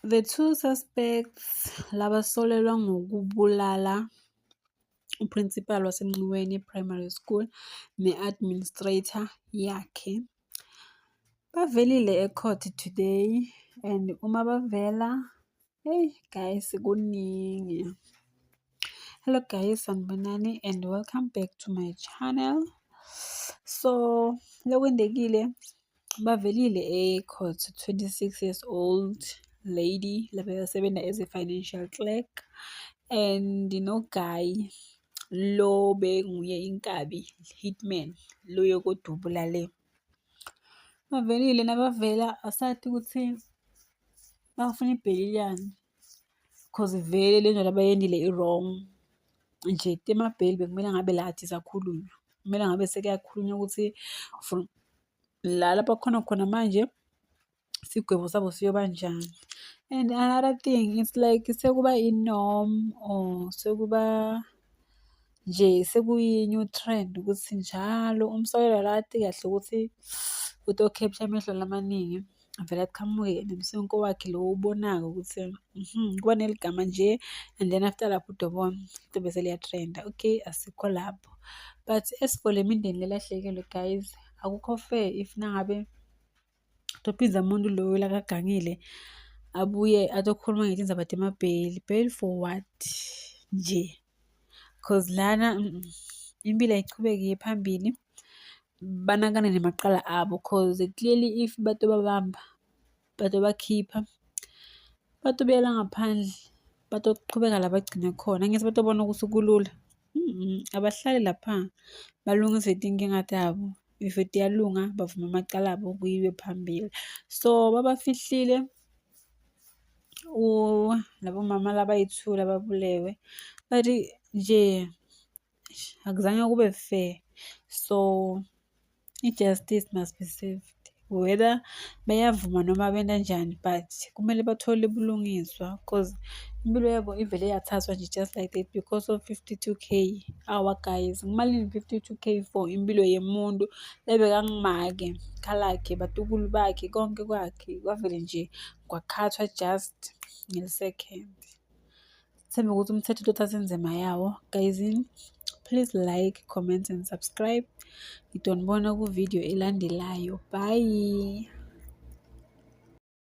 The two suspects labasolelwa ngokubulala uprincipal waseMnciweni Primary School ne-administrator yakhe bavelile e-court today and uma bavela, hey guys, kuningi. Hello guys, sanibonani and welcome back to my channel. So lokwendekile bavelile e-court 26 years old lady labebasebenza as a financial clerk and no guy lo benguye inkabi hitman lo yokodubula le. Bavelile nabavela asathi ukuthi bafuna ibheyili yani cause vele le nto abayenzile i-wrong nje temabheyili bekumele ngabe la asakhulunywa kumele ngabe sekuyakhulunywa ukuthi from la lapha khona khona manje isigwebo sabo siyoba njani. And another thing it's like sekuba i-norm or sekuba nje sekuyi-new trend ukuthi njalo umsolelwa la ati kahle ukuthi uto-capture amehlo lamaningi avele aqhamuke nomsonko wakhe lo owubonayo ukuthi kuba neligama nje and then after lapho udobona bese liyatrenda. Okay, asikho lapho but as for le mindeni lelahlekelwe guys, akukho fair if nangabe tophinza umuntu loyo lakagangile abuye atokhuluma ngetindzaba temabheyili. Bail for what nje? Cause lana impilo ayichubeke iye phambili banakane nemacala abo cause clearly if batobabamba batobakhipha batobuyela ngaphandle batochubeka la bagcine khona. Angithi batobona ukuthi kulula abahlale lapha balungise tinkinga tabo. If tiyalunga bavume amacala abo kuyiwe phambili. So babafihlile labo mama labayi-two lababulewe but nje akuzange kube fair. So i-justice must be served whether bayavuma noma benta njani but kumele bathole ubulungiswa cause impilo yabo ivele yathathwa nje just like that because of 52 K. Awa guys, ngumalini 52 K for impilo yemuntu lebekangumake khalakhe, batukulu bakhe, konke kwakhe kwavele nje kwakhathwa just ngelisecond. Sithembe ukuthi umthetho utothatha indzima yawo. Guys, please like, comment and subscribe. Ngizonibona ku-video elandelayo. Bye.